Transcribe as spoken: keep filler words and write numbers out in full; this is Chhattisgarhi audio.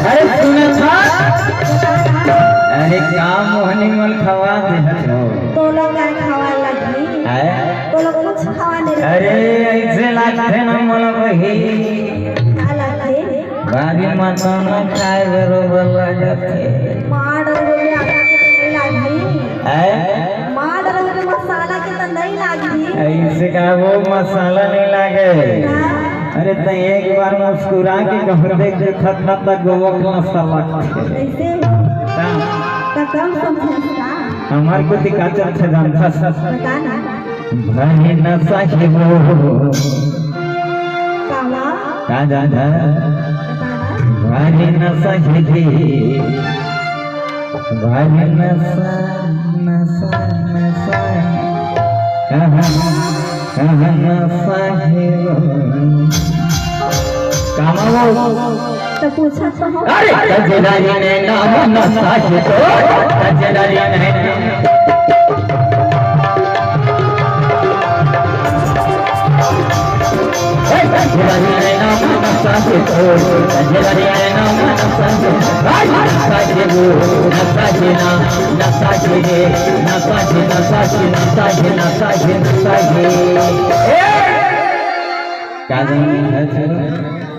अरे सुनत हस? अरे का मोहनी मन खवा देत हो? तोला काय खवा लगही? आय? तोला कुछ खवा नहीं। अरे ऐसे लागथे ना मोला बही। का लागथे? भारी मसाला खाए बरोबर लागथे। मार डरबो के आटा के तो नहीं लागही। आय? मार डरबो के मसाला के तो नहीं लागही। ऐसे का वो मसाला नहीं लागे। हाँ। अरे त एक बार मुस्कुरा के कहूँ देख देखत ना त गोवा के मसाला। ऐसे? हाँ। त कम समझस का? हमार को दिक्कत अच्छा जानता। बता ना। भाई नशा हे वो। काला। का दादा? काला। भाई नशा हे जी। भाई नशा, नशा, नशा। कहाँ, कहाँ नशा हे वो? कामा वो। तो पूछा तो हो। अरे, कजरारी नैना नशा हे तो, कजरारी नैना। कजरारी नैना नशा हे तो, कजरारी नैना नशा हे। हाय, नशा हे वो, नशा हे ना, नशा हे रे, नशा हे, नशा हे, नशा हे, नशा हे, नशा हे। ए! का जाने है तू?